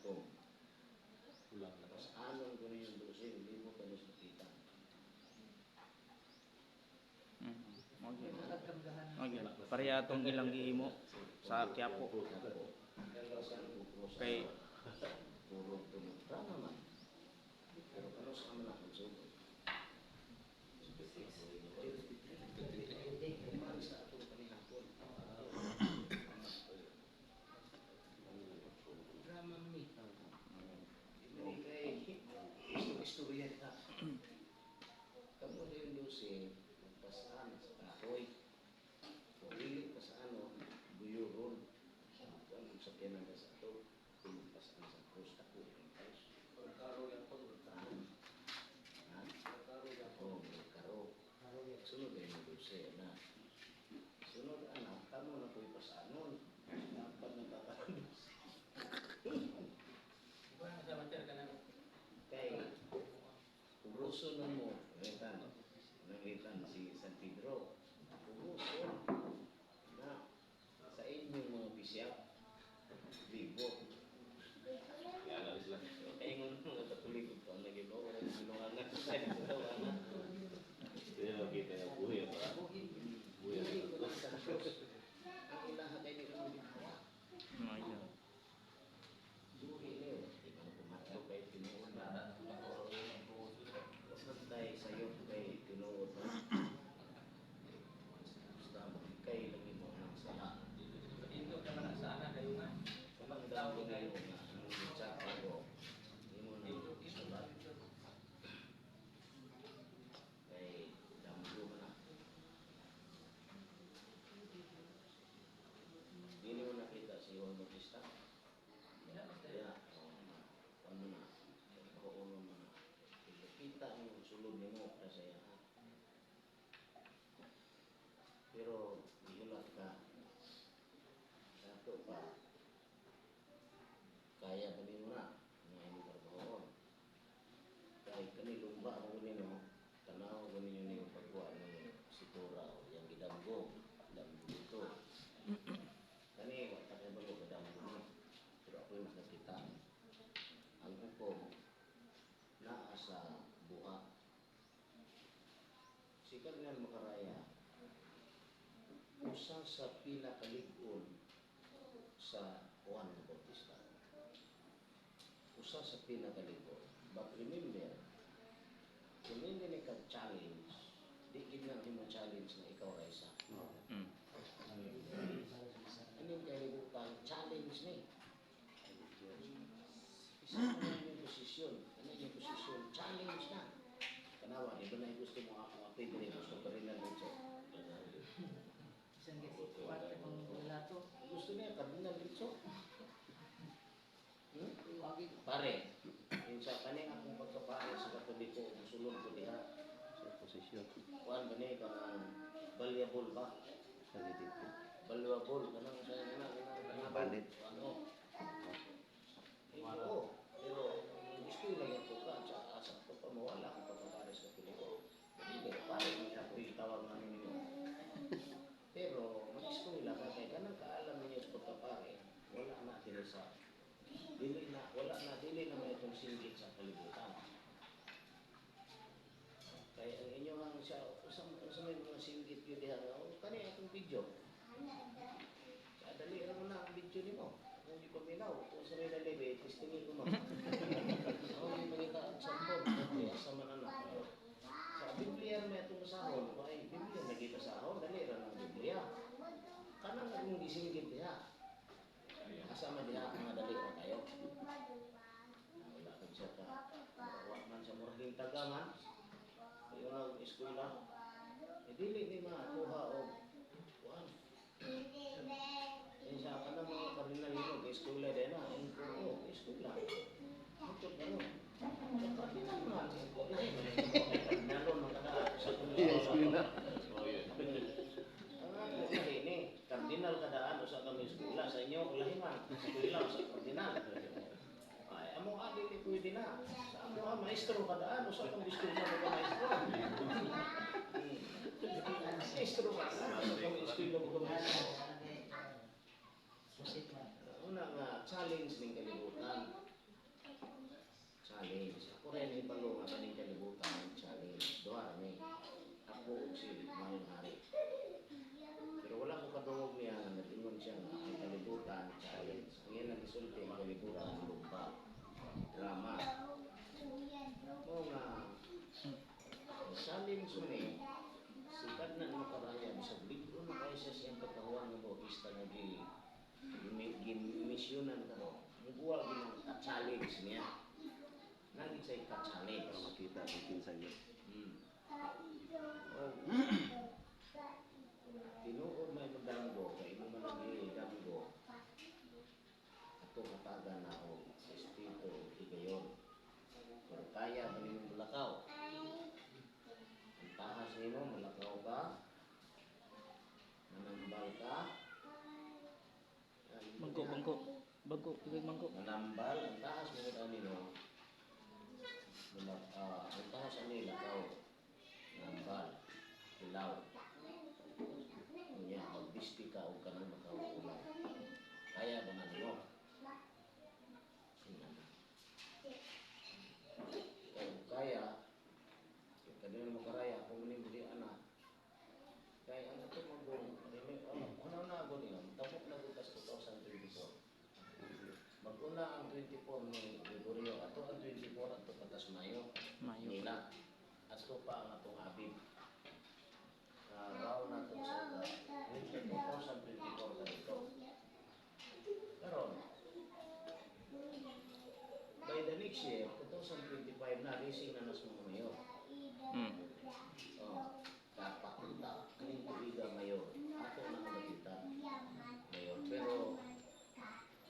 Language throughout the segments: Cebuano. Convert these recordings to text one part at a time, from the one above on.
atong Kulang na. pasanon ko ninyo 12, hindi mo kami sa. Okay. Okay. Pareha atong ilang gihimo sa Quiapo. Kay Puro tumutra naman. Pero kano sa man akong sugod. Man sa atong panihapon. Drama man eh. Hindi kay gusto istorya ka. Kamo na yung 12, magpasaan sa kahoy. Kung dili pasaan o, buyuron. Kung ang sakyanan ka sa ato, kung magpasaan sa krus, ako yung krus. Karo yan po. Ha? Ha? Karo yan po. Oo, karo. Sunod ay yung 12 na. Sunod anak, kamo na po'y pasaanon. Dapat nagkakaroon. Kay, Uruso na mo, nangitan, nangitan si San Pedro. Uruso na sa inyong mga bisyak, libo. Kaya alam sila. Kaya nga mga Katoliko pa, nag-ibo, wala yung sinungangan. Sinungangan. Hindi na makita yung buhay pa. Buhay Hindi na. ko lang sa Diyos. Ang ilaha kay di mo ginawa. Mga Buhi niyo, di ka na pumatlo kay tinuod na. Santay sa'yo kay tinuod na. Basta kay lagi mo ng sala. Kanang damo na yun na anong litsa ako. Imo na isulat. Kay damgo man na. Dili mo nakita si Juan Bautista. Kaya, oh, ano na, oo mo na. Kita ang sulod nimo para sa iya. Pero gihulat ka sa ato pa, kaya pa nimo na nga imong trabahoon. Kay kani lumba mo nino, tanaw ko ninyo ning pagkuha ng sikura o yang gidamgo, damgo dito. Kani wa ta kay balo kadamgo ni. Pero ako mas nakita. Ang hukom naa sa buha. Si Cardinal Macaraya, usa sa pinakalig-on sa Juan Bautista. Usa sa pinakalig-on. But remember, kung hindi ni ka challenge, di gid na mo challenge na ikaw ra isa. Aning kalibutan, challenge ni. Isa na lang yung posisyon. Ano yung posisyon? Challenge na. Kanawa, di ba na gusto mo ako apil, di gusto ka rin na dito. Isang gasi kuwarte kung relato. Gusto niya, Cardinal Rizzo. Wagi. Pare, yun sa kaning akong pagkapare sa Katoliko, musulod ko diha. Sa posisyon. Kuan ba ni kanang valuable ba? Sa dito. Valuable kanang sa kana kana Valid. Ano? Eh, oo, pero gusto lang ako ka sa asa ko pa mawala akong pagkapare sa Katoliko. Hindi, pare, hindi ako itawag namin ninyo. Pero mag-eskwela ka kay kanang kaalam ninyo sa pagkapare, wala na dili sa dili na wala na dili na may itong singgit sa kalibutan. Kay ang inyo ang siya usang usang may mga singgit yun diha nga, oh, kani akong video. Sa dali ra mo na ang video nimo. Kung di paminaw, kung sa may lalibi, testingin ko mo. Ako di pangita ang sampol, kaya asa man anak. Sa Biblia may itong basahon, ay Biblia lagi basahon, dali ra ng Biblia. Kanang akong gisinggit diha. Asa man diha nga dali ra kayo. Wala kang siya ka. Wa man sa murag taga man. Kayo na ang eskwela. Eh, dili ni makuha og kuan. Eh, sa kanang mga kardinal nimo, kay eskwela din na. Eh, oo, eskwela. Hangtod ano? Sa kardinal man, eh, ko lahi man eh. Kardinalon man kada sa Yeah, eskwela. Oh, yun. Ang ako lahi ni, kardinal kadaan usa kami eskwela sa inyo, lahi man. Eskwela usa kardinal. Ay, amo ka dili pwede na. Sa amo ka maestro kadaan usa kang eskwela mo ka maestro. Maestro kadaan usa kang eskwela mo ka maestro. Susit man. Una nga challenge ning kalibutan. Challenge. Ako rin ibalo nga kaning kalibutan ang challenge. Duha ni. Ako ug si Mayon Hari. Pero wala ko kadungog niya nga nag-ingon siya nga ang kalibutan challenge. Ang iya nagisulti, ang kalibutan lumba. Drama. Mo nga ang challenge mo ni sikat na ang makaraya, bisag biglo na kayo siya siyang pagkahuan ng Bautista nga gi gimisyonan karon. Mubuwa ginang ka-challenge niya. Naging siya'y ka-challenge. Para makita kung kinsa yun. Oh. Tinuod may magdanggo, kay imo man ang gidanggo. Ato kataga na og respeto ug higayon. Pero kaya ba nimo mulakaw? Ang tahas nimo, mulakaw ka? Manambal ka? Bangko, bangko. Bangko, ibig bangko. Manambal, ang tahas mo gud ani no. Ang tahas ani lakaw. Manambal, hilaw. Unya, magbisti ka og kanang makaulaw. Kaya ba na nimo? Tingnan na. Kaya kung kaya, kung kanino mo karaya, kung maning dili ana. Kaya ang ato magong, ano na ako niyo, tapok na bukas 2024. Mag-una ang 24 ni Gregorio, ato ang 24 ato patas Mayo. Mayo. Nila. Ato pa ang atong Abib. Raw na ito sa 2024 ka dito. Karon, by the next year, 2025 na, racing na nas mga mayor. Oh, kapakita, kaning tuiga mayor. Ato na ang lapitan, mayor. Pero,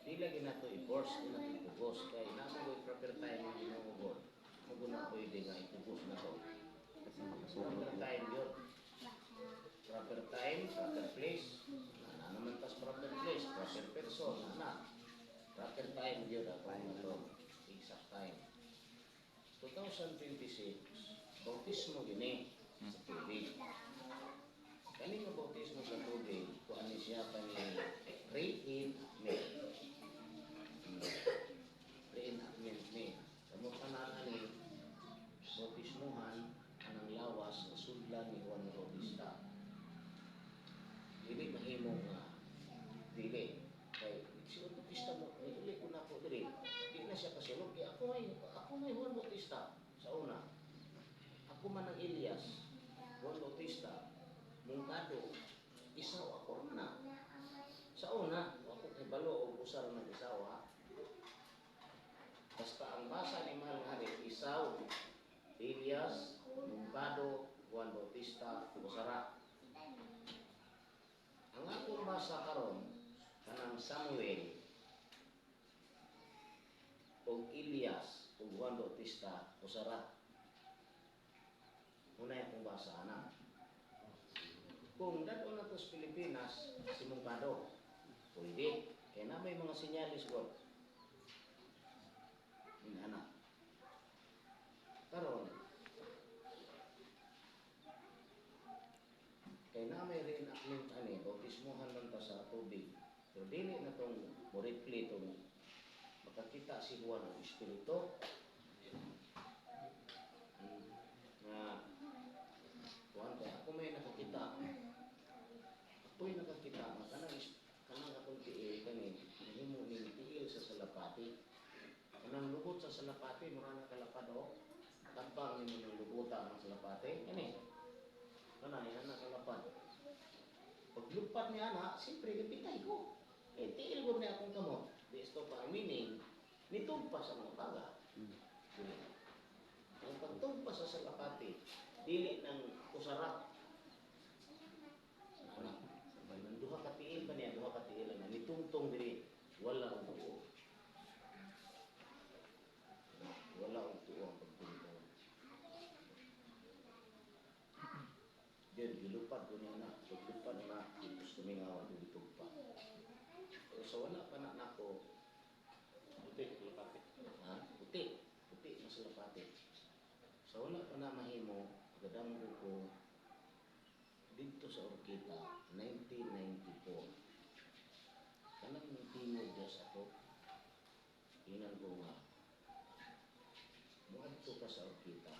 di lagi nato i-force, di nato ipugos. Kaya nasa ko proper time yung ginugod. Mugo na pwede nga ipugos na to. Kasi makasulot Proper yun. time yun. Proper time, proper place. Na naman tas proper place, proper person, na. Proper time yun ako Time na to. Exact time. 2026, bautismo gini sa tubig. Kani nga bautismo sa tubig, kung ano siya pa ni reenactment. Reenactment ni. Kamo tanan ani bautismuhan anang lawas nga sudlan ni Juan Bautista. Dili mahimo nga dili kay si Juan Bautista mo ni uli ko nako diri. Di na siya kasulog kay ako may Juan Bautista sa una. Ako man ang Elias, Juan Bautista, Mungkado, Isaw ako na. Sa una, ako kay balo og usar ng Isaw ha. Basta ang basa ni Mahal nga Hari, Isaw, Elias, Mungkado, Juan Bautista, Usara. Ang akong basa karon kanang Samuel og Elias ug Juan Bautista, Usara. Una akong basa ana. Kung dad-on na to sa Pilipinas, si Mungkado, pwede. Kaya na may mga sinyalis ko. Ana. Karon, kay na may reenactment ani, bautismohan man ta sa tubig. Pero dili na tong moripli tong makakita si Juan ang espiritu. Nga Juan kay ako may nakakita. Ako'y nakakita nga kanang akong tiil kani nahimo ning tiil sa salapati. Kanang lubot sa salapati mura na kalapad o. Tabang nimo ng lubuta ang salapati kani. Kana yan na kalapad. Paglupad niya na, siyempre gipitay ko. Eh, tiil ko niya akong kamot. Di isto pa ang meaning, nitugpa sa mga baga. Dili. Ang pagtugpa sa salapati, dili ng usara. Ano? Sabay. Nang duha ka tiil pa niya, duha ka tiil na nitungtong diri, wala og tuo. Wala og tuo ang pagtungtong. Then, gilupad ko niya na. Paglupad na, tapos tumingaw ang gitugpa. Pero sa wala pa na nako, Puti, kalapati. ha? Puti. Puti na sa lapati. Sa wala pa na mahimo, gadamgo ko dito sa Orqueta, 1994. Kanang tingog Diyos ato, inan ko nga, Muadto ka sa Orkita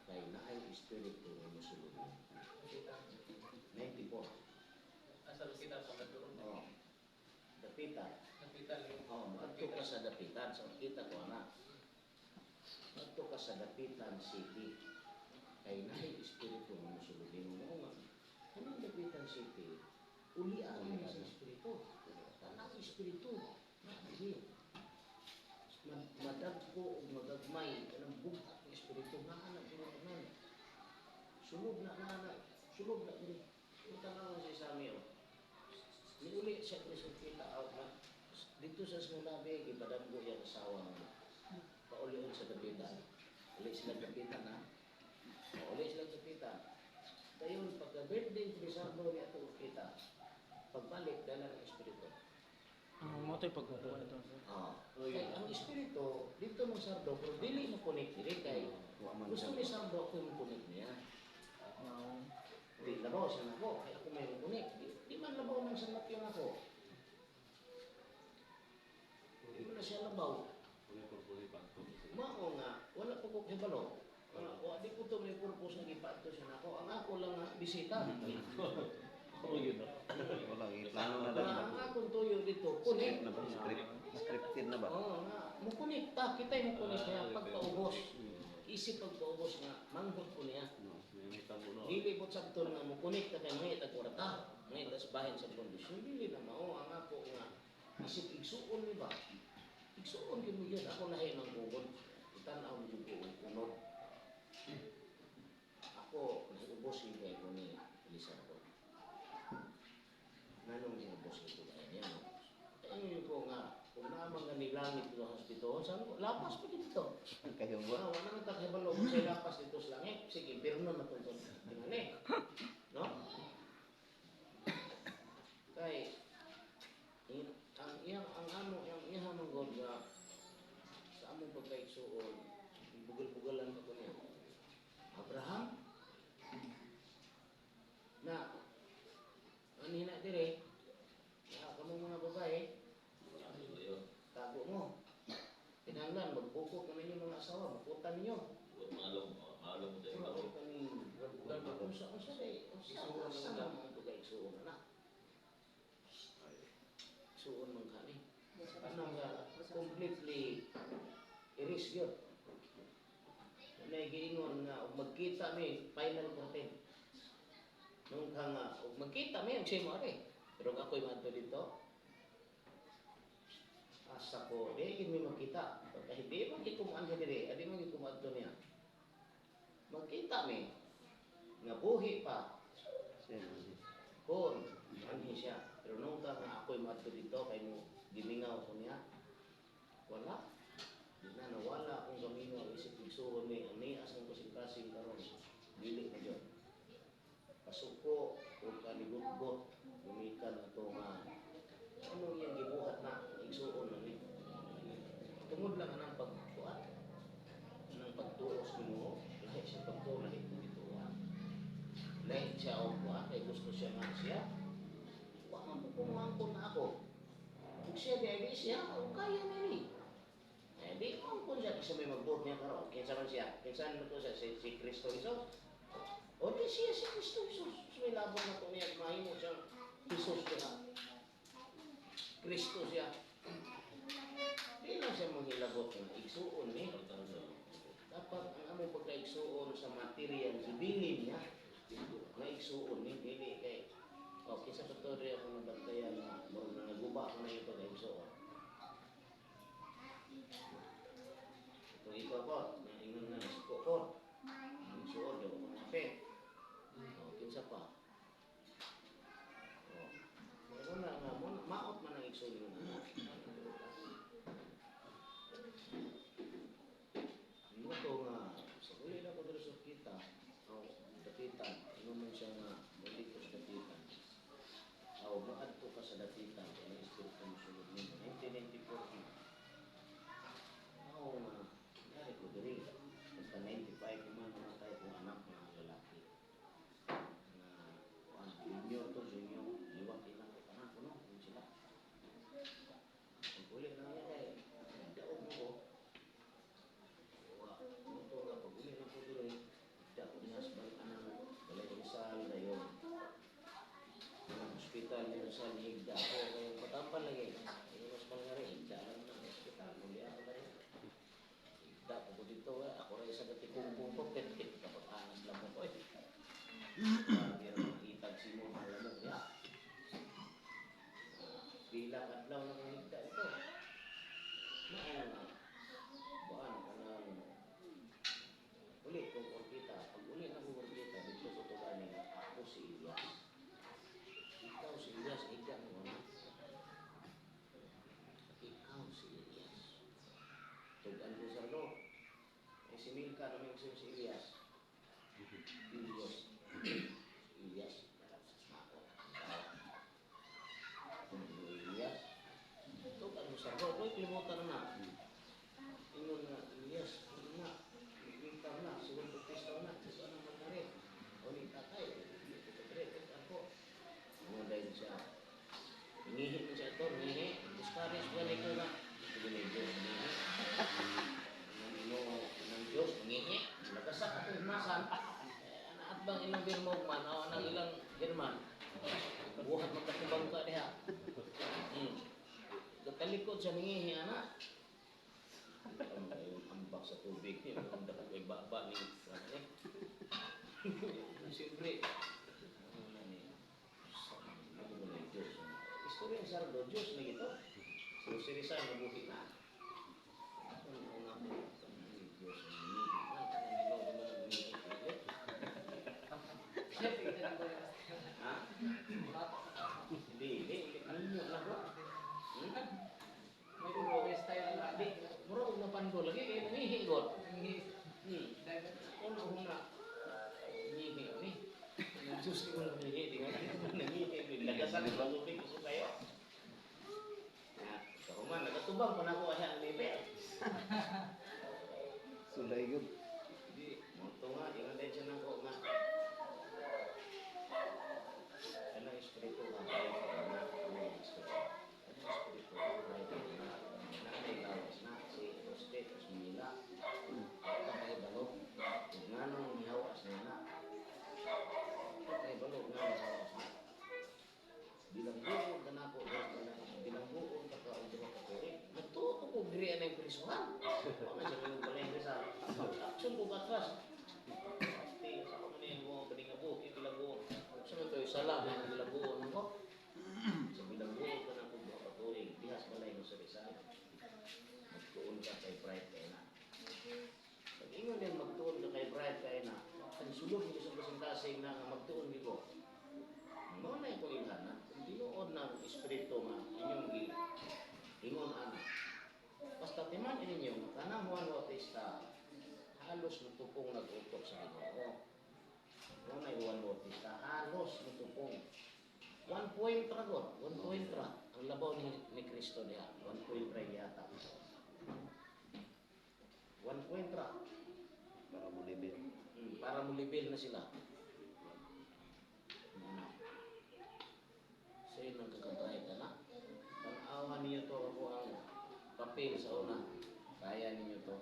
kay naay espiritu nga mosulod mo. 94. Asa kita pa doon. Oh. Dapitan. Napitan yung Oh, muadto ka sa Dapitan sa Orkita ko ana. Muadto ka sa Dapitan City kay naay espiritu nga mosulod nimo. Mao nga kanang Dapitan City, ulian ni sa espiritu. Tanang espiritu. Naay madagko o magagmay kanang bug-at ng espiritu nga anak diri tanan. Sulod na na na, sulod na diri. Kung tanawan si Sami oh. Niuli siya diri sa kita out na dito sa Smunabe gipadamgo iyang asawa nga paulion sa Dapitan. Uli sila Dapitan ha. Uli sila Dapitan. Dayon pagka birthday ni Sardo ni ato kita, pagbalik dala ng espiritu. Ang mo to'y pagkukuha nito, sir. Ah. Kay ang espiritu dito mo sardo pero dili mo connect diri kay Wa man gusto siya. ni sardo ako yung connect niya. Mao. Di labaw siya nako kay ako may mo connect. Di man labaw ng sangat yun ako. Di man na siya labaw. Wala purpose pagto. Mao nga wala pa ko kibalo. Wala, wa di ko to may purpose nga gipaadto siya nako. Ang ako lang nga bisita. Oo, yun. Wala, plano na Nga lang ba? ang akong tuyo dito Script connect. na ba? Script. Scripted na ba? Oo nga, mo connect ta, kita mo connect niya pagpaubos. Isip pagpaubos nga manghod ko niya. No. May tabo no. Dili po sabton nga mo connect ka kay mga itag kwarta, mga itas bahin sa kondisyon dili na mao ang ako nga isip igsuon ni ba. Igsuon gyud mo yun ako lahi ng kugon. Tan-aw mo jud ko og kunod. Ako nahiubos gyud kay ko ni Elizardo. Nganong nahiubos gyud ko kay niya, no? Kaya yun ko nga kung naman nga nilangit ko sa hospital, sabi ko, lapas pa dito. Kayo ba? Wala, wala nang takibalo kung sa lapas dito sa langit. Sige, impirno na itong tingali. No? Kay, ang iyang, ang amo, ang iyang mang God nga, sa among pagkaigsuon, bugal-bugalan pa ko niya. Abraham, na, anina dire, na kamong mga babae, Ayo. tago mo. Kinahanglan, magbukot na ninyo mga asawa, bukutan ninyo. Huwag maalong, maalong mo tayo. Wala ko ni unsa unsa day unsa unsa na mo to kay igsuon na. Igsuon man ka ni. Ano nga completely erase gyud. Wala giingon nga og magkita mi final curtain. Nung ka nga og magkita mi ang simo ari. Pero kung ako'y maadto dito, asa ko, di yun mi magkita. Pagka hindi man gikumaan ka diri, adi man gikumaan niya. Magkita mi nga buhi pa Siya. kon anhi siya. Pero nung ka nga ako'y maadto dito kay mo gimingaw ko niya. Wala. Di na nawala akong gamingaw isip igsuon mi ang nias ang kasing-kasing karon. Dili na jud. Pasuko o kaligot-got gumikan ato nga anong iyang gibuhat na igsuon na ni. Tungod lang anang pagkuan, anang pagtuo sa Ginoo, lahi siya pagtuo, lahi kong gituan. Lahi siya og kuan kay gusto siya nga siya. Wa man po kung na ako. Kung siya di ay di siya, o kaya na ni. Eh di mo siya kasi may magbuot niya karon. Kinsa man siya? Kinsa man ko siya si Kristo Jesus. O di siya si Kristo Jesus. May labot na ko niya mahimo siyang Jesus siya. Kristo siya. Di lang siya manghilabot nga igsuon ni. Dapat ang among pagkaigsuon sa material gibilin niya nga igsuon ni dili kay o kinsa pa to diri ako nabantayan nga murag na naguba ako na yung pagkaigsuon. Ito ikaw ko, na ingon nga nasuko ko. Igsuon daw ako napit. O kinsa pa. O mo na nga mo maot man ang igsuon mo na. Mo to nga sa uli na ko diri sa kita, o dapitan, ingon man siya nga muli ko sa dapitan. Aw maadto ka sa dapitan kay ang espiritu mo sulod nimo 1994. Aw nga nari ko diri basta 95 man namatay kong anak nga lalaki. Nga kuan junior to junior, liwat ilang ko tanan kuno kung sila. Pag uli na niya kay daog mo ko. Wa. Higda ko kay patampan lagi. Ingon sa mga rin, higda lang na ospital, muli ako na rin. Higda ko dito, eh. Ako rin sa gatikong ko, perkit kapag anas lang ko, eh. Pero itag si mo, alam mo, ya. Bilang adlaw ng higda ito. Maano na, buwan ka ng uli kong orbita. Pag uli na kong orbita, dito ko to gani nga, ako si Elias. Ikaw si Elias, higda mo na. Ikaw si Elias. Tugan ko sa lo. Eh, si Milka, namin si Elias. Elias. Elias. Ako. Elias. Tugan ko sa lo. Uy, kalimutan na na. Ingon na, Elias, ano na. Milka na, siguro pagpistaw na. Tugan na magkari. O ni tatay, ito ako. Ingon dahil siya. Ngihi mo siya ito, ngihi. Discourage ba ko na? Sige na Diyos, ngihi. Nang ino, nang Diyos, ngihi. Nagasak ako nasan. Eh, anaat bang ilang birmog man, o anang ilang German. Buhat magkatubang ka diha. Katalikod siya ngihi, ana. Ang yung ambak sa tubig niya, ang dako kay baba ni ano eh. Siyempre, ano na ni, sa ano ba na yung Diyos? Istorya sa Sardo, Diyos na ito. So, si Rizal, nabuhi na. Ano una ko, ang Diyos ang nangihi. Ang Ginoo naman ang nangihi. Siyempre, kita din ba yung Ha? Hindi, hindi. Ano lang ko? Hmm? May ulo, style na. Di, mura og napando lagi kay nangihi god. Una una. Nangihi ni. Ang Diyos ni mo nangihi di nga. Nangihi ni lagasan ang tubig gusto kayo. Na, kahuman nagatubang pa nako siya ang level. Sulay yun. Di, mo to nga ingon din siya nako nga. Kanang espiritu nga kayo na ano yung espiritu. Kanang espiritu nga kayo na nanay lawas na si Jose sa Manila. Kakahibalo, ug nganong nihawas niya na. Kakahibalo, ug nganong nihawas na. Bilang buon ka na ako, bilang buon ka ka og duha ka tuig. Nagtuo ko kog diri anay prisuhan. Wala siya kayong balay sa action ko atras. Pati sa ako man mo kani nga buhi bilang buon. Sa man to'y sala nga bilang buon ko. Sa bilang buon ka na kog duha ka tuig, dihas balay mo sa Rizal. Magtuon ka kay Bright kay na. Pag ingon din magtuon ka kay Bright kay na, ang sulod mo sa kasing na nga magtuon gid ko. Mao na ko ilhan na. Kung tinuod ng espiritu nga inyong gi ingon ana. Basta timan ninyo nga kanang Juan Bautista halos mutupong nag-utok sa Ginoo. Mao na Juan Bautista halos mutupong. 1 point ra god, 1 point ra ang labaw ni Kristo diha, 1 point ra yata. 1 point ra. Para mo level. Para mo level na sila. Ano? So yun ang kakabright na na. Pang-awa ninyo to ako ang papel sa una. Kaya ninyo to.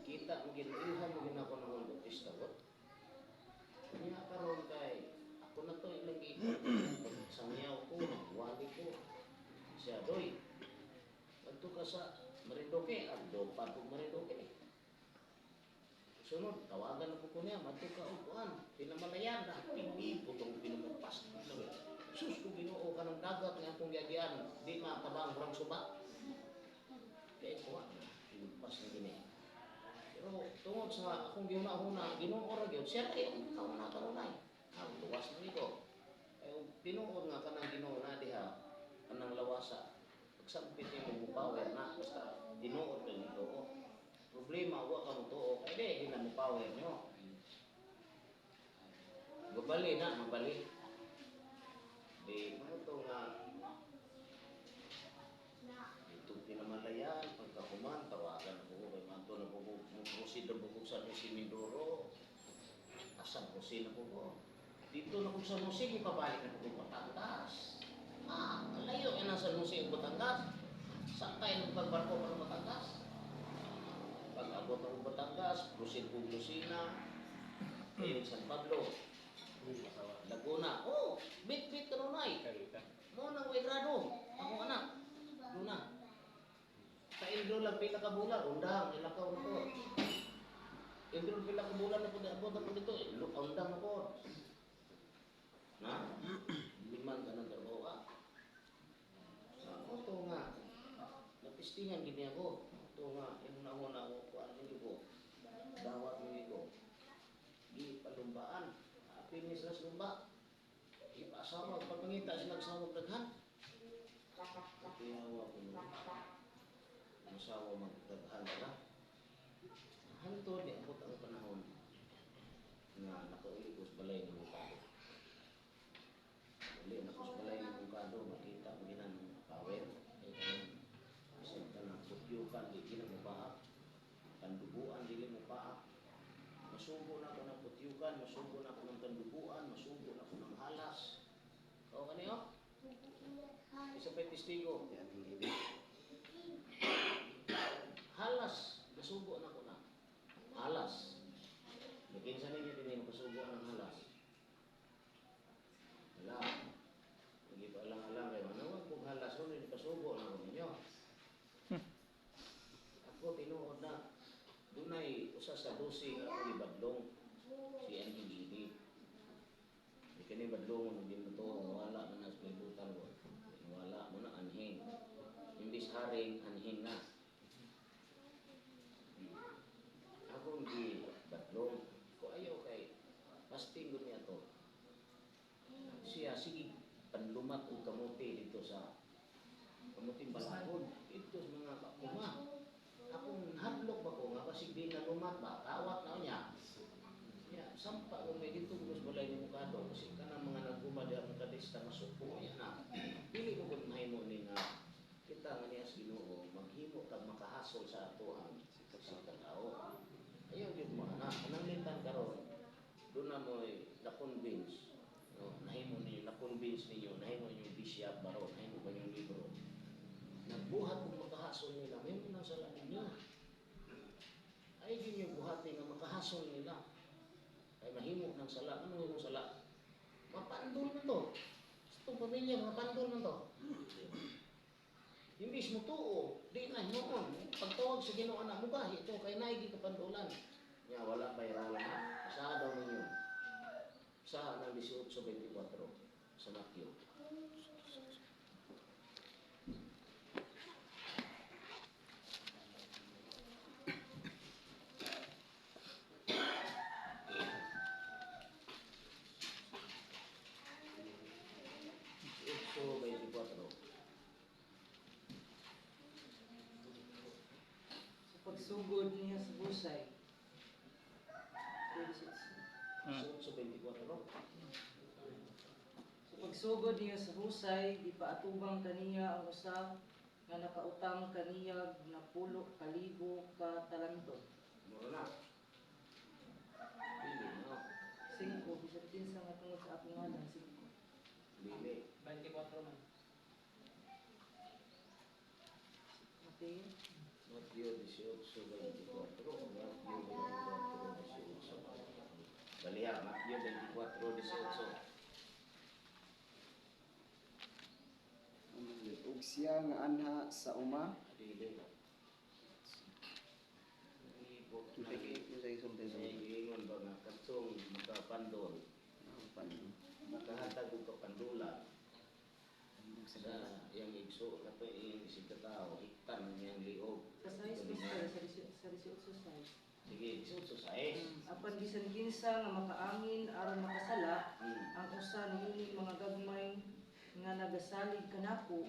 Kita mo ginailhan mo ginako ng Juan Bautista ko. Niya karon kay ako na to ilang gi sangyaw ko, wali ko. Siya doy. Adto ka sa Marinduque, adto pa ko Marinduque. Sunod, tawagan na po ko niya, madto ka og kuan, Pinamalayan na, hindi po tong pinamagpas. Sus, kung Ginoo ka ng dagat nga akong giagian, di matabang murang suba. Kaya kuha na, pinagpas na gini. Pero tungod sa akong gihuna-huna, Ginoo ra gyud, siya kay ang tao na kanunay. Ang luwas na ko. Kaya tinuod nga kanang Ginoo na diha, kanang lawasa. Pagsampit nimo mo power na, basta tinuod kay Ginoo. Problema wa ka mo tuo kay di di na mo power nyo. Mabali na, mabali. Di mo to nga ito pinamalayan, pagkahuman, tawagan ako ko kay Manto na po ko, mo-proceed na po ko sa Jose Mindoro. Asan Jose na po ko. Dito na ko sa Jose, ipabalik na po ko Batangas. Ah, kalayo yan ang San Jose ug Batangas. Saan tayo nagpagbarko para Batangas? Pag abot ng Batangas, proceed ko Lucena, ayun San Pablo. Laguna. Oh, bit-bit kanunay. Mo nang way grado. Akong anak. Luna. Sa Indro lang pila ka bulan, undang ilakaw na ko. Indro pila ka bulan na pud abot ako dito, undang ako. Na? Liman ka ng trabaho ah. Ako to nga. Napistingan gini ako. Ito nga, yung nauna ako, kuan hindi ko. Dawat mo ko. Di palumbaan. Apil ni sila sa lumba. Ipaasawa, pagpangita sila asawa daghan. Tiyawa ko no. Masawa magdaghan na. Hantod ni abot ang panahon nga nakauli ko sa balay ng mukado. Uli na ko sa balay ng mukado, makita ko ginan power. Ay kanang bisag kanang putyukan, di gina mo paak. Kandubuan, dili mo paak. Masugo na ako ng putyukan, masugo na ako ng kandubuan, masugo na ako ng halas. O kaniyo? Isa pa'y testigo. Yan ang ibig. Halas, nasugo na ko na. Halas. Nakinsa ninyo din yung kasugo ng halas. Wala. Nag-iba-alang-alang kayo. Ano kung halas ko, hindi kasugo na ko ninyo. Ako, tinuod na. Dunay, usa sa 12 nga ako ibadlong. Si NGD. Di kini badlong, hindi mo to, wala na na sa kalibutan ko. Wala mo na, anhing. Imbis haring, anhing na. Akong gi badlong ko ayaw kay fasting gud niya to. Siya sige panlumat og kamote dito sa kamuting balakod dito sa mga kuma. Akong hadlok ba ko nga basig di na lumat ba kawat na niya. Ya, sampa ko may dito ko sa balay ni Mukado kasi kanang mga naguma diha ang kadista masuko niya na. Dili ko gud mahimo ni nga kita nga niya sa Ginoo maghimo tag makahasol sa ato ang sa tao. Ayaw gyud mo ana, kanang karon doon na mo'y na-convince. No, nahimo ninyo, na-convince ninyo, nahimo ninyo bishop baro, nahimo ba yung libro. Nagbuhat kung makahasol nila, may mo nang sala ninyo. Ay din yung buhat nga makahasol nila. Ay mahimo ng sala. Ano yung sala? Mapandol na to. Sa itong pamilya, mapandol na to. Imbis mo tuo, di na hinuon. Pagtawag sa Ginoo na mo ba, ito kay naigi kapandulan. Nya wala pa irala na. Sa daw ninyo. Sa ng 18:24 sa Matthew. 18:24. Sa pagsugod niya sa busay. 26. 18:24. Sa pagsugod niya sa husay, gipaatubang kaniya ang usa nga nakautang kaniya na 10,000 ka talento. Mura na. Pili no. 5 bisan kinsa nga tungod sa akong ngalan, 5. Dili. 24 man. Mateo. Mateo 18:24. Mateo 24:18. Baliha, Mateo 24:18. Ug siya nga anha sa uma. Dili. Ibot na Sa isulti sa Ingon ba nga katong makapandol, makahatag og kapandulan sa iyang igso kato iyang isig katao, hiktan niyang liog. Sa 6 basta sa 18 sa 18 Sige, 18:6. Apan bisan kinsa nga makaangin aron makasala, ang usa niining mga gagmay nga nagasalig kanako,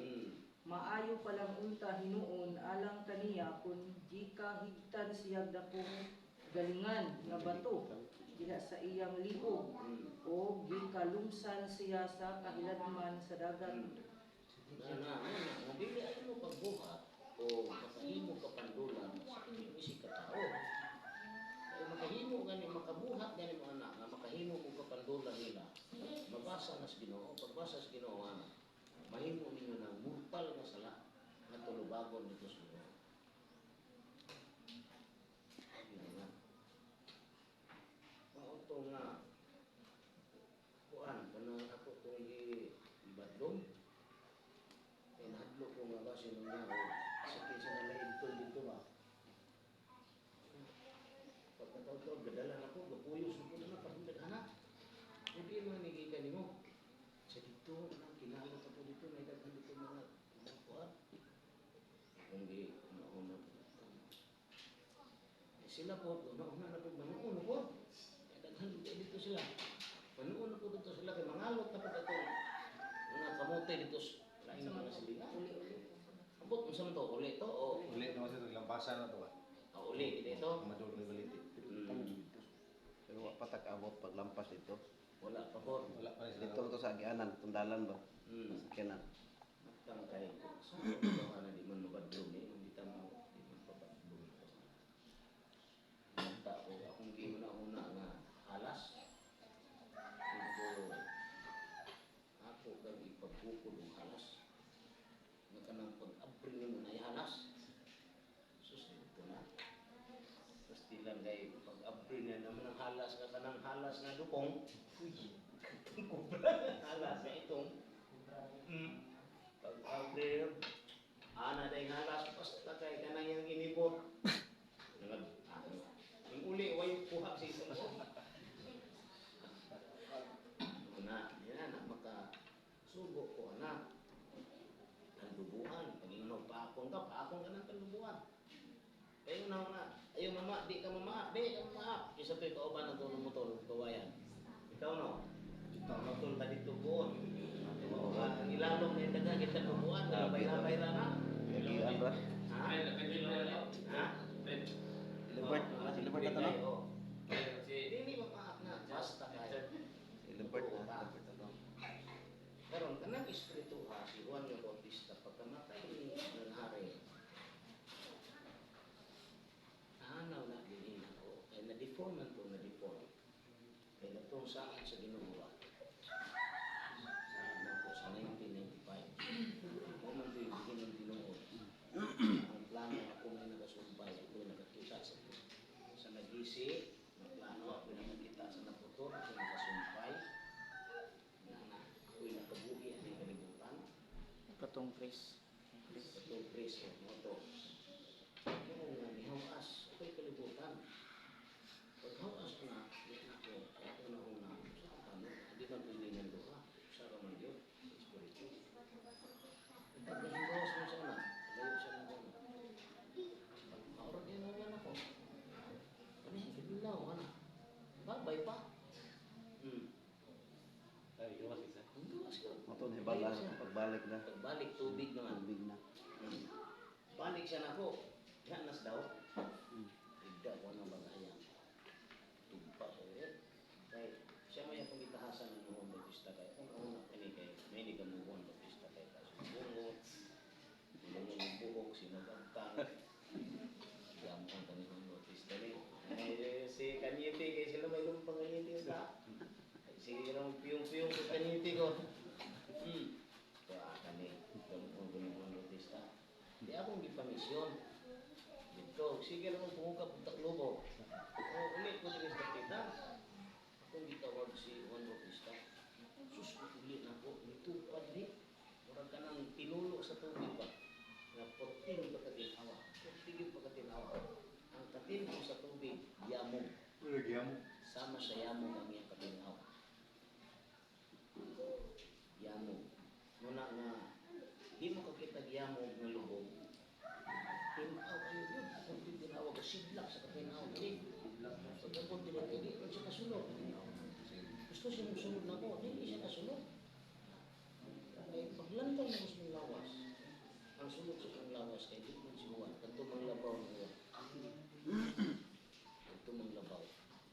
maayo palang unta hinuon alang kaniya kun gikahigtan siya dakong galingan nga bato diha sa iyang liog o gikalumsan siya sa kahiladman sa dagat. Na na na, na dili ay mo pagbuhat o makahimo kapandulan sa inyong isig katao. Kay makahimo gani makabuhat gani mo anak nga makahimo mo kapandulan nila. Mabasa na sa Ginoo, pagbasa sa Ginoo ana. Mahimo ninyo ng mortal nga sala nga tulubagon dito sa Ginoo. Yun nga. Mao to nga Buyos na po na parang daghana. Hindi man nigika nimo. Sa dito, nang kinalo ka po dito, may daghan dito mga mga kuan. Kung di, una-una po. Eh, sila po, una-una na po, manuuna po. Kaya daghan dito sila. Manuuna po dito sila, kay mangalot na po ito. Mga kamote dito, laing mga silingan. Uli-uli. Ambot, unsa man to, uli to, o Uli naman sa lampasan na to ba? o, uli, dito. Madulog na baliti. Pero wa pa tag-abot paglampas dito. Wala pa po. Wala pa rin sila. Dito to sa agianan, tundalan ba? Hmm. Sakyanan. Matang kay sa so, na di man mabadlong eh, hindi ta mo di man pabadlong. Manta ko akong giuna-una nga halas. Ito ako kang ipagkukol og halas. Nga kanang pag-abri nimo na halas. Sus, dito na. Tapos di lang kay pag-abri na naman ang halas nga kanang halas nga dukong. Uy, katong kubra nga halas nga itong. Pag abre, ana day halas basta kay kanang yang inibot. Nangag ano. Yung uli way kuha sa isang ko. Una, yan na maka sugo ko ana. Tandubuan, pag ingon paakong ka, paakong ka ng tandubuan. Kayo na una, ayo mama, di ka mama, di ka mama. Isa to'y kauban ang tulong mo tol, kawayan. Ikaw no. Ikaw ta dito buon. Ang ilalong na yung daga, kita bubuan, labay-labay ra na. Agian ra. Ha? Ha? Ilibert, ilibert na to no? Oo. Dili mamaak na, basta kay. Ilibert na. Ilibert na to. Karon kanang espiritu ha, si Juan yung Bautista pagkamatay ni ng hari. Hanaw na dinhi ako kay na-deform man to, na-deform. Kay natong saan sa Ginoo ba? Saan ako sa 1995. Mo man to'y bilhin ng tinuod. Ang plano ako may nagasumpay, ako nakakita sa sa nagisi, ang plano ako nakakita sa naputor, ako nakasumpay. Na na, ako'y nakabuhi ang kalibutan. Katong Chris. Itong preso, mo to. Yung nga nihawas, ako'y kalibutan. Pag hawas na, di ako, ako na una, sa ano, di man pwede niyang duha. Sa raman yun, sa espiritu. Pag naghawas mo sa una, layo siya ng una. Pag maurag yan na ako, ano yung kibinaw, ano? Babay pa. Ay, iwas isa. Ang gawas ko. Mo to ni bala pagbalik na. Pagbalik, tubig naman. Tubig na. Balik siya na ako. Ganas daw. Igda ko ng bagayang. Tugpa siya rin. Kay siya may akong gitahasan ng Juan Bautista kay kung una kini kay may ni kamo Juan Bautista kay kaso bungot. Bungot ng buhok sinagagtang. Gamo ang kani Juan Bautista ni. Ay, si Kanyete kay sila may lumpang Kanyete sa. Ay, sige lang piyong-piyong sa Kanyete ko. Wa kani gamo ang kani Juan Bautista. Di akong gipamisyon. Dito, sige lang ang pumuka punta Lobo. O uli ko diri sa kita. Akong gitawag si Juan Bautista. Sus, uli na ko. Nitupad ni. Murag ka nang pinulo sa tubig ba? Nga puting pagkatinawa. Puting pagkatinawa. Ang katinaw sa tubig, yamog. Wala giyamo. Sama sa yamog ang iyang katinaw. Yamog. Muna nga, di mo kakita yamog nga lubog. Tinaw kayo yun. Kung di tinawag, sidlak sa katinaw. Di. Pagkabot nila, di rin siya kasunod. Gusto siya magsunod na ako, di siya kasunod. Kaya paglantaw na gusto ng lawas, ang sunod sa kang lawas kay di man si Juan, kadto mang labaw ni Juan. Kadto mang labaw.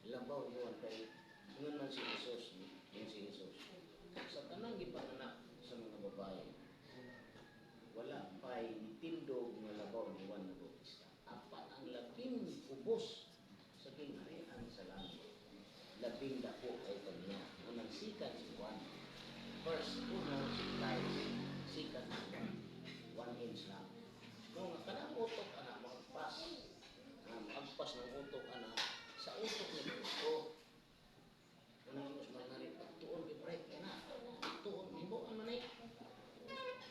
Labaw ni Juan kay ingon man si Jesus, yun si Jesus. Sa tanang gipanganak sa mga babae, wala pa'y nitindog nga labaw ni Juan na Bautista. Apan ang labing ubos sa gingharian sa langit. Labing dako kay kaniya. Unang sikat si Juan. First, uno si Christ. Sikat si Juan. 1 inch lang. Kung nga kanang utok ana maagpas. Nga maagpas ng utok ana sa utok ni Kristo. Unang ingos manari pagtuon kay break na. Pagtuon himo ang manay.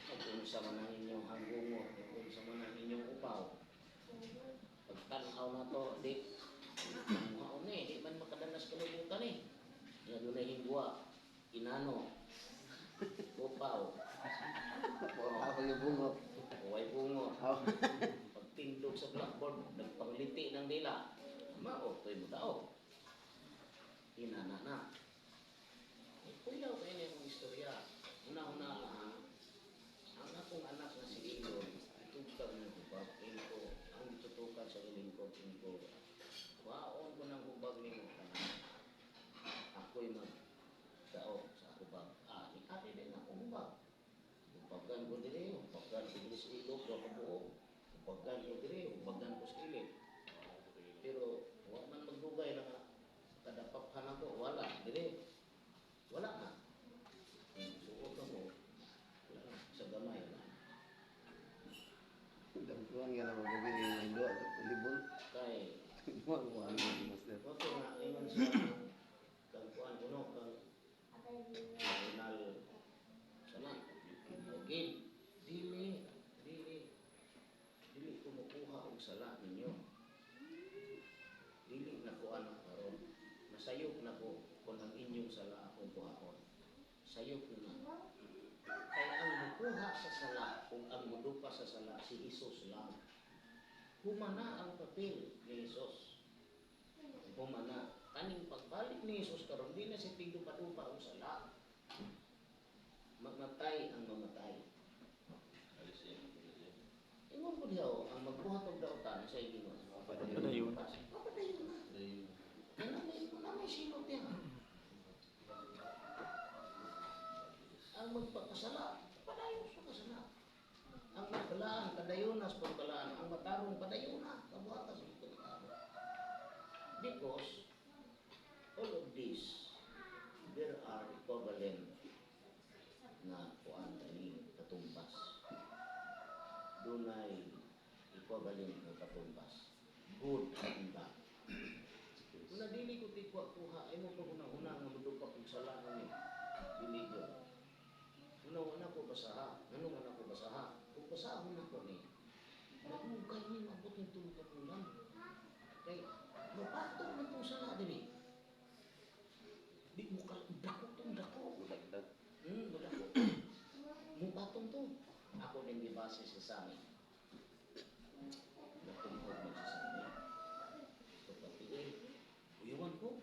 Pag-unsa man ang inyong hanggungo, pag-unsa man ang inyong upaw. Pagtanaw na to, di, Mao ni, di man makadanas ka. Nga dunay hingwa, inano, upaw, Ako yung bungot. way bungo. Oh. Pagtindog sa blackboard, nagpangliti ng dila. Mao, to'y mo daog. Inana na. Eh, kuyaw kayo niya akong istorya. Una-una, ha, ang akong anak na si Ilon, tugtag ng hubag, ko, ang gitutukan sa ilingkod, ko, waon ko ng hubag nimo tanan. Ako'y magdaog sa hubag. Ah, ni ate din ako hubag. Hubagan ko dire, hubagan ko dire sa ilog, wa kabuo. Hubagan ko dire, hubagan ko sa ilog. Pero wa man magdugay na nga kadapaphan ako, wala dire. Wala na. Suot ako. Wala na. Sa gamay na. Dampuan nga na magabi ni Hindo at libon. Kay Mo ang kuan ni Master. wa ko nga ingon sa kang kuan kuno kang national sana. Okay. Dili dili dili ko mokuha og sala ninyo. Dili na ko anak karon. Nasayop na ko kung ang inyong sala akong kuhaon. Sayop na na. Kay ang mukuha sa sala ug ang mudupa sa sala si Hesus lang. Humana ang papel ni Hesus. Humana. Kaning pagbalik ni Hesus karon di na siya tigdupa-dupa og sala. Mamatay ang mamatay. Alis siya. Alis siya. Ingon ko diha oh, ang magbuhat og dautan sa ingon. Padayon. Padayon na. Dayon. Kaya na may silot yan. Ang magpakasala, padayon sa kasala. Ang magbalaan, padayon na sa pagbalaan. Ang matarong, padayon na. Kabuhatan sa pagkatarong. Because, all of this, there are equivalent na kuan kani katumbas. Dunay equivalent nga katumbas. Good and bad. Una dili ko tikwa kuha ay mo pag una-una nga mudupa kog sala ni dili ko. Una-una ko basaha, ngano man ako basaha? Kung basahon nako ni, madugay ni mabot ng tulo ka bulan. Kay mapatong man tong sala diri. Di mo ka dako tong dako. Dagdag. Dako. Mupatong to. Ako din gibase sa sami. Natumhod man sa sami. Ito pati eh. Uyawan ko.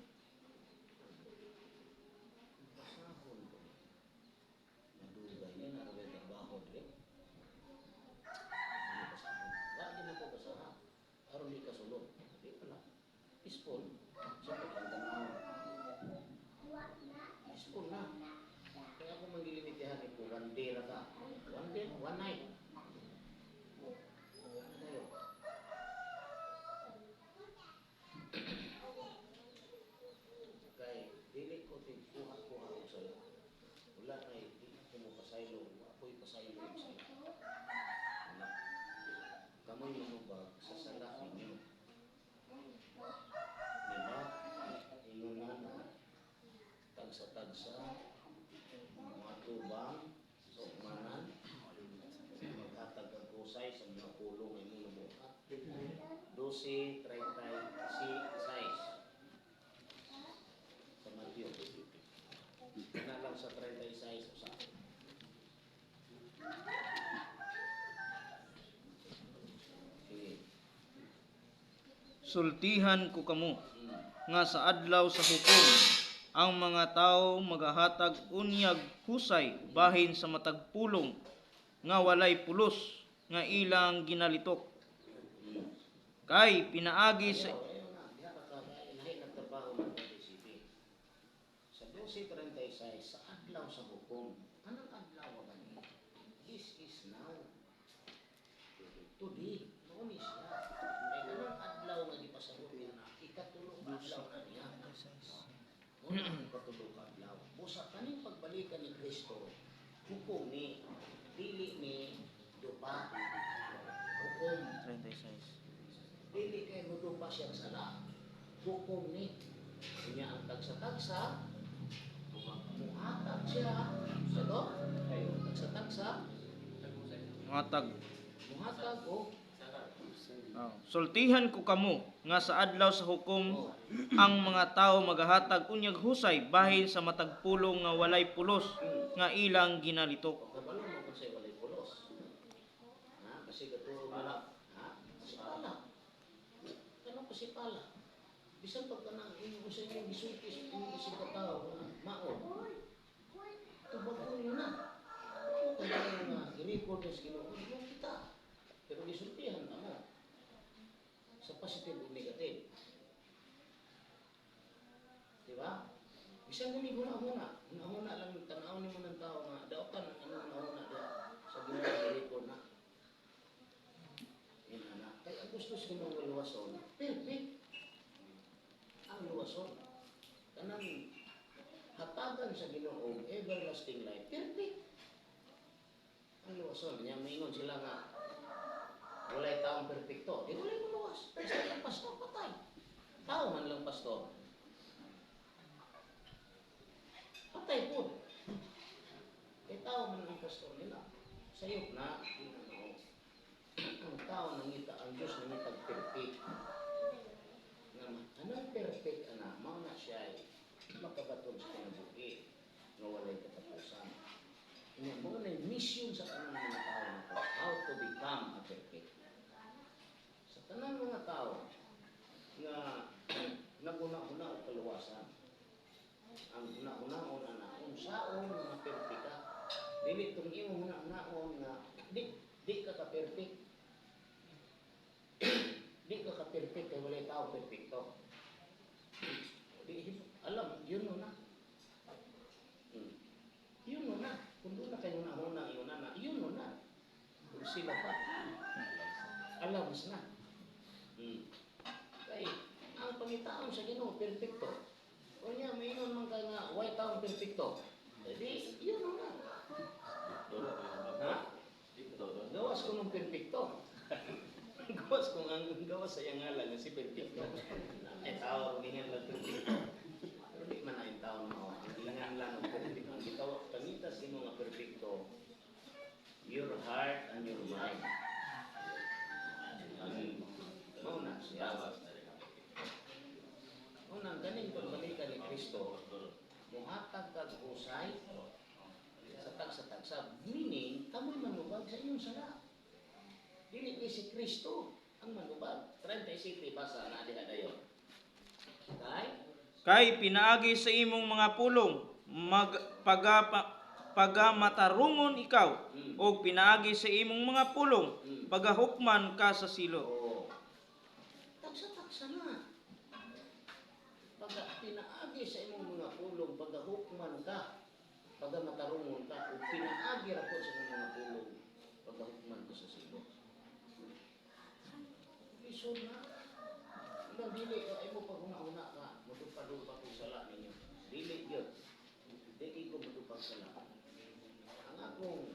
Basahon ko. Madugay niya, narabay trabaho dili. Ano basahon? Wala din ako basaha. Aron di kasulod. Di pala. Peaceful. Siyempre, ang tanaw. Peaceful na. Kaya ako mangilimitihan ko, one day ra ka. One day, one night. Tayo. Kay dili ko tigkuha-kuha og sala. Wala na di ko mo pasaylo, wa ko'y pasaylo og sala. Wala. Kamoy manubag sa sala ninyo. Diba? Ingon na na, tagsa-tagsa, mga tubang sa ugmanan, maghatag ang kusay sa mga pulong ay imong nabuhat. 12:36 sa Matthew. Kana lang sa 36 usa. Sige. Sultihan ko kamo nga sa adlaw sa hukom ang mga tawo magahatag unyag husay bahin sa matag pulong nga walay pulos nga ilang ginalitok kay pinaagi sa Ayaw, ayaw na. Diha ka ka, lahi nagtrabaho ng DCP. Sa 12:36, sa adlaw sa hukom. Anong adlaw ba ni? This is now. Today, noon is siya. Kay anong adlaw nga gipasabot niya na ikatulo ka adlaw na niya. Una ang ikatulo ka adlaw. Busa kaning pagbalikan ni Kristo, hukom ni dili ni dupa. Hukom. 36. Dili kay mudupa siyang sala. Hukom ni. Unya ang tagsa-tagsa, muhatag siya. Sa do? Tagsa-tagsa, Muhatag muhatag o Oh. Sultihan ko kamo nga sa adlaw sa hukom ang mga tawo magahatag unyag husay bahin sa matag pulong nga walay pulos nga ilang ginalitok. Kabalo mo kung sa'yo walay pulos. Ha? Kasi katuro mo na. Ha? Kasi pala. Ano kasi pala? Bisan pag kanang inyo sa inyong gisulti sa inyong isip ka tao nga mao. Tubagon nyo na. Ano kung tayo nga i-record sa Ginoo, di mo kita. Pero gisultihan ka mo. Sa positive o negative. Di ba? Bisan gani huna-huna, huna-huna lang tan-aw nimo ng tao nga daotan ang imong huna-huna diha sa Ginoo i-record na. Yun na. Kay ang gusto sa Ginoo nga luwason, perfect. Ang luwason kanang hatagan sa Ginoo og everlasting life, perfect. Ang luwason niya maingon sila nga walay taong perpekto. Di walay muluwas. Basta lang pastor patay. Tao man lang pastor. Patay po. Eh, tao man ang pastor nila. Sayop na, yun ang nao. Ang tao nangita, ang Diyos nangita perfect. Nga anong perfect ana, mao na siya ay makabaton sa kinabuhi nga walay katapusan. Nga mao na yung mission sa tanang mga tao na to, how to become a perfect. Sa tanang mga tao nga naguna-una og kaluwasan, ang huna-hunaon ana unsaon nga ma-perfect ka, dili tong imong huna-hunaon nga di di ka ka perfect, di ka ka perfect kay walay tao perfecto, di alam yun no na. Yun no na kung doon na kayo huna-huna yun na yun no na kung sila pa alam na. Kay ang pangitaon sa Ginoo perfecto. O niya, maingon man ka nga, way taong perfecto. Di, yun o na. Ha? Gawas ko nung perfecto. Gawas kung ang gawas sa iyang ngalan nga si perfecto. Ay tao, gingan lang perfecto. Pero di man na yung tao mo. Ang gingan lang ang perfecto. Ang gitaw, pangitas nimo nga perfecto, your heart and your mind. Mao na siya. Unang ganing pagbalikan ni Kristo, muhatag kag husay sa tagsa-tagsa. Meaning, kamoy manubag sa inyong sala. Dili ni si Kristo ang manubag. 37 basa na diha dayon. Kay Kay pinaagi sa imong mga pulong mag pagamatarungon ikaw og pinaagi sa imong mga pulong pagahukman ka sa silot. Oo. Tagsa-tagsa na. Pagka pinaagi sa imong mga pulong, pagahukman ka, pagamatarungon ka, o pinaagi ra po sa imong mga pulong, pagahukman ka sa silot. Lisod na. Ilang dili ka, ay mo paghuna-huna ka, mutupad-upad kong sala ninyo. Dili yun. Dili ko mutupad sala. Ang akong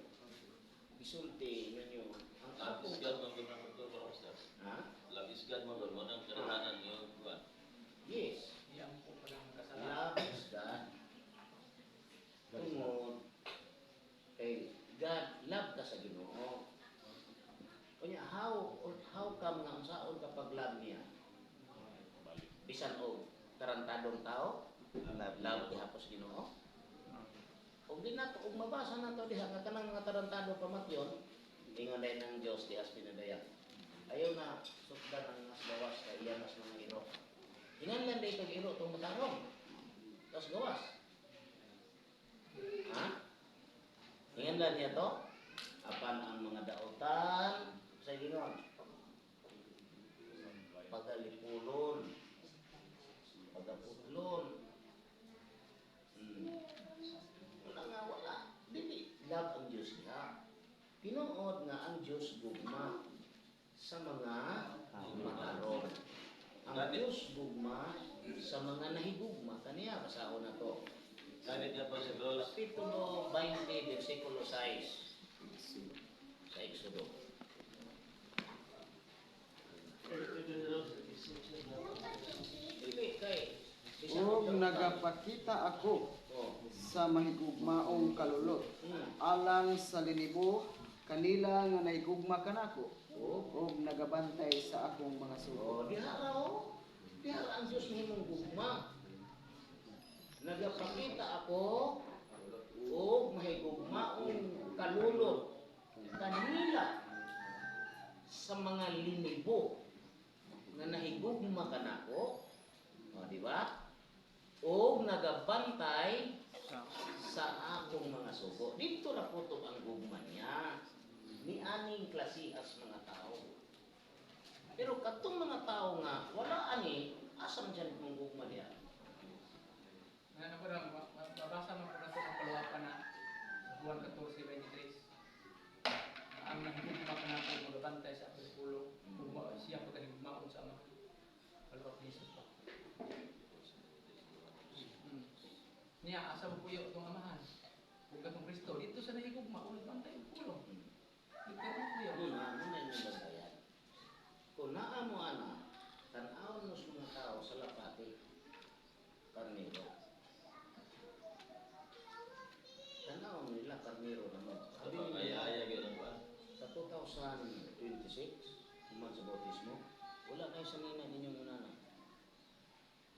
gisulti ninyo, ang Love akong is God man gud na to, Pastor. Ha? Love is God man gud mo nang kadalanan yung kuan. Yes. Love is God. Tungod kay God, love ka sa Ginoo. Unya, how come nga unsaon ka pag-love niya? Bisan og tarantadong tao, Love. love gihapon Ginoo. Ug di nato ug mabasa nato diha nga kanang mga tarantado pamatyon, ingon din ng Dios diha sa pinadaya. Ayaw na sukdan ang mas gawas kay iya mas mga iro. Hinganlan dito iro tong matarong. Tapos gawas. Ha? Hinganlan niya to? Apan ang mga daotan sa ingon. Pagalipulon. Pagaputlon. Wala nga wala. Dili love ang Diyos diha. Tinuod nga ang Diyos gugma sa mga matarong. Ang Diyos gugma sa mga nahigugma kaniya, basahon na to. Ganit na po sa Diyos. Kapitulo 20 versikulo 6 sa Exodo. Dili kay bisan Ug og nagapakita ako sa mahigugmaong kalulot alang sa linibo kanila nga nahigugma kanako. Oh, ug nagabantay sa akong mga sugo. oh, diha ra oh. Diha ra ang Dios mahimong gugma. Nagapakita ako og mahigugmaong kalulot kanila sa mga linibo nga nahigugma kanako. O, di ba? Og nagabantay Sa sa akong mga sugo. Dito na kutob ang gugma niya ni aning klasihas mga tao. Pero katong mga tao nga wala ani, asa man dyan kung gugma niya? Ano ko lang, mabasa man ko na ito ng kaluwapan na sa Juan 14:23. Ang nahigugma ka nato, magabantay sa akong pulong, ug siya pagkahigugmaon sa Ama. Kaluwap ni Jesus pa. Niya, asa mo puyo itong amahan? Ug katong Kristo, dito sa nahigugma, o nagbantay og pulong. Dito mo puyo. Muna, muna yung bantayan. Kung naa mo ana, tan-awon mo sa mga tao sa lapati, karnero. Tan-awon nila karnero naman. Sabi nila, Ay-ay, ganun ba? sa 2026, human sa bautismo, wala kayo sa nina ninyong unana.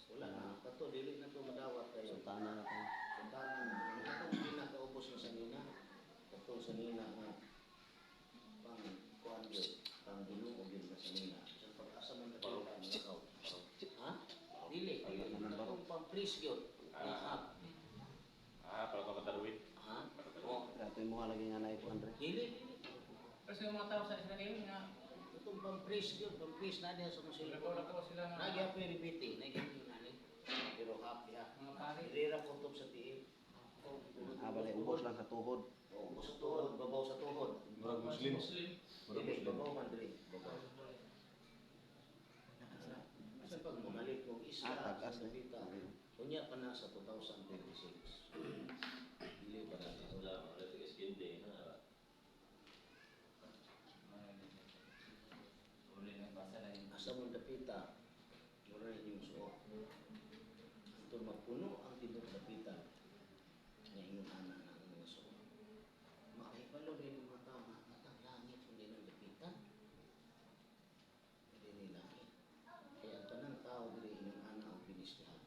Wala na. Kato, dili na to madawat kayo. Sultana na to. Sultana na. Ang katong pinakaubos na sa nina, katong sa nina nga, pang kuan yun, pang Ginoo yun na sa nina. Sa pag-asa man na ang lakaw. Ha? Dili, dili. Katong pang priest yun. Ah. Ha? Ah, para ka matarwin. Ha? Oh. Dato mo lagi nga naay ko Andre. Dili, dili. Pero sa mga tao sa Israel nga, Katong pang priest yun, pang priest na diha sa musil. lakaw-lakaw sila nga Nagyapoy ribiti, nagyapoy nani. Pero hap diha. mga pari. Rira kutob sa tiil. Ah, bale ubos lang sa tuhod. Oh, ubos sa tuhod, babaw sa tuhod. Murag Muslim. Murag Dili, Muslim. babaw man dili, babaw. Sa pag mamalit kong isla, Ah, tagas sa eh. Lupita, unya pa na sa 2026. Dili pa na. Islam, wala sa iskindi, na. Asa mong dapita, mura inyong suot. Ito mapuno ang tibuok dapita nga inyong ana na ang mga suot. Makahibalo din ang mga tao nga matang langit kundi ng dapitan. Hindi ni langit. Kaya ang tanang tao dili inyong ana o binistihan.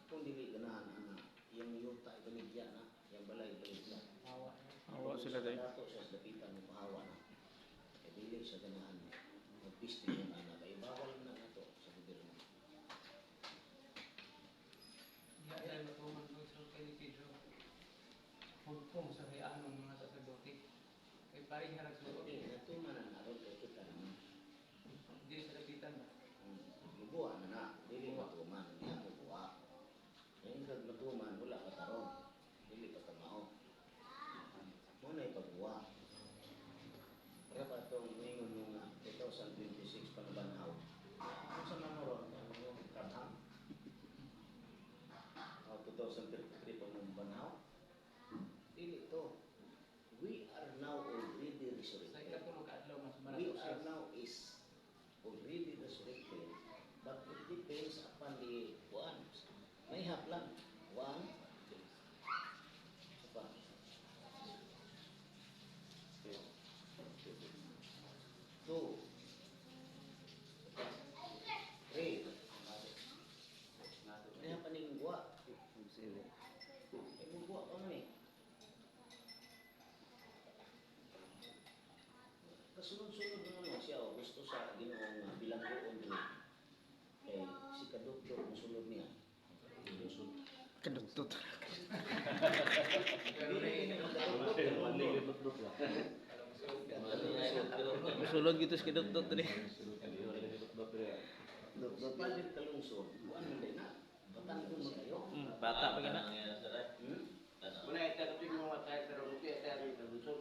Kung dili ganahan ana, iyang yuta ibaligya na, iyang balay ibaligya. Hawa. Hawa sila day. Dato siya sa dapitan mo pahawa na. Kaya dili siya ganahan magpisti yung ana kay bawal na nato sa gobyerno. Diya dahil matuman ko sa kay ni Pedro. Hugpong sa anong mga saserdote. Kay pareha ra suot. Eh, natuman na naron kay kita naman. Di sa dapitan ba? Mubuha na na, dili matuman, niya mubuha. Ngayon kag matuman, wala ka taron. Dili pa kamao. Mo na ipagbuha. Para pa itong ningon mo nga 2026 panabanhaw. Kung sa mga ron, ano yung karhang? O 2033 panabanhaw? Dili to. We are now already Sa resurrected. ikatulo ka adlaw mas We mara are now is already resurrected, but it depends upon the one. May haplan. One. Isa pa. Two. Isa pa. Three. May hapaning guwa. Sige. Ay, guwa pa man eh. Kasunod-sunod na ano siya, oh, gusto sa Ginoo nga bilanggoon dili. Kay si Kadukdok mosulod niya. Kaduktot. Dili ni magkadukdok, Dot ba? Musulod gito sa kaduktot diri. Dot dot. Dot dot. Palit kalungsod, kuan man day na. Batan ko man kayo. Bata pa gina. Una ita ko yung mga tayo pero hindi ita rin kalusot.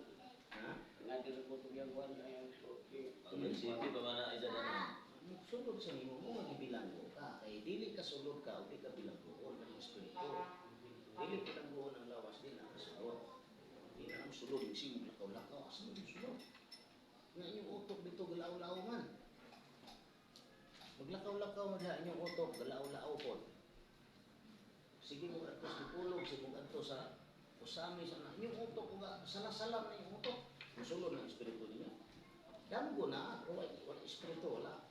Ha? Nga din ko ito yung buwan na yung suot. City pa man na isa na. Sulod sa nimo mo nga gibilanggo ka kay dili ka sulod ka o di ka bilanggoon ng espiritu. Dili bilanggoon ang lawas di na ka sulod. Di na ang sulod sing lakaw-lakaw asa mo sulod. Nga inyong utok dito galaw-law man. Maglakaw-lakaw man diha inyong utok galaw-law pod. Sige mo adto sa pulog, sige mo adto sa usami sa na inyong utok uga sala-sala na inyong utok. Musulod ang espiritu ninyo. Damgo na, pero wala, wala espiritu, wala.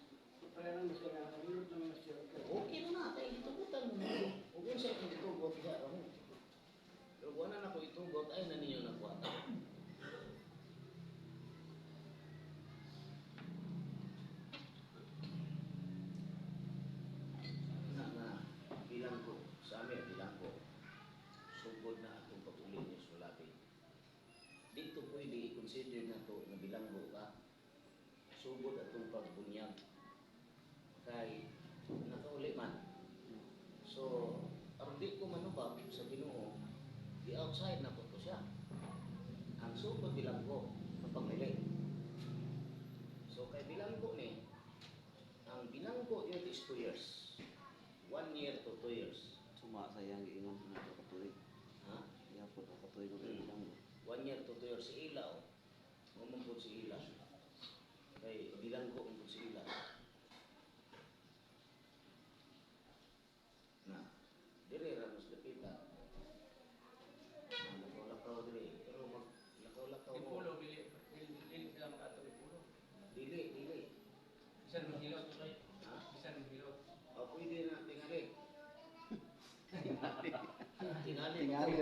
Okay na na, kaya gitugutan mo na. Huwag yun sa akong gitugot, diha ra mo. Pero wala na ko itugot, ay na ninyo nagwata. Na na, bilang ko, sa amin, bilang ko, sugod na atong pag-uli niyo sa labi. Dito pwede i-consider na to na bilanggo ka. Sugod atong pagbunyag. Kay nakauli man. So, aron di ko manubag sa Ginoo, di outside na po to siya. Ang sugod bilanggo kapag muli. So kay bilanggo ni, ang bilanggo yun is 2 years. 1 year to 2 years. Suma sa iyang giingon na ka tuig. Ha? Iya po ka tuig og bilang. 1 year to 2 years si Ila oh. Mao si Ila. Kay bilanggo man pud si Ila. Na, dire ra mas dapita. Na, lakaw-lakaw dire pero mag lakaw-lakaw mo. Ipulo, dili, dili, dili sila makato ipulo. Dili, dili. Bisan maghilot. Ha? Bisan maghilot. O pwede na tingali. Tingali. Tingali.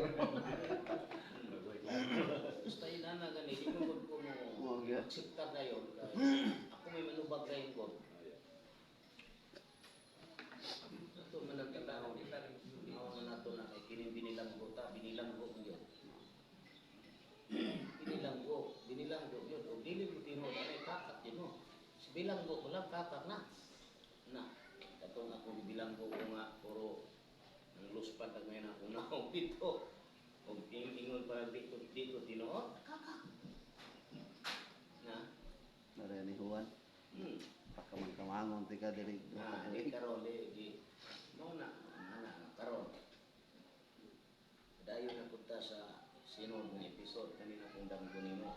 Basta inana gani, di mo gud ko mo Mo gyud. akseptar dayon kay ako may manubag dayon ko. Ato man ang tao. Mao man nato na kay kining binilanggo ta, binilanggo mo yun. Binilanggo, binilanggo yun. O dili mo tinuod anay kakak yun mo. Sa bilanggo ko lang kakak na. Na, katong ako gibilanggo ko nga puro ang luspan tag ngayon akong naong dito. Og ingon pa dito dito tinuod, kakak. Na. Nare ni Juan. Pakaman kamangon tika diri. Na, di karon di di mao na na na karon. Dayon na punta sa sinod ng episode kanina kung damgo nimo.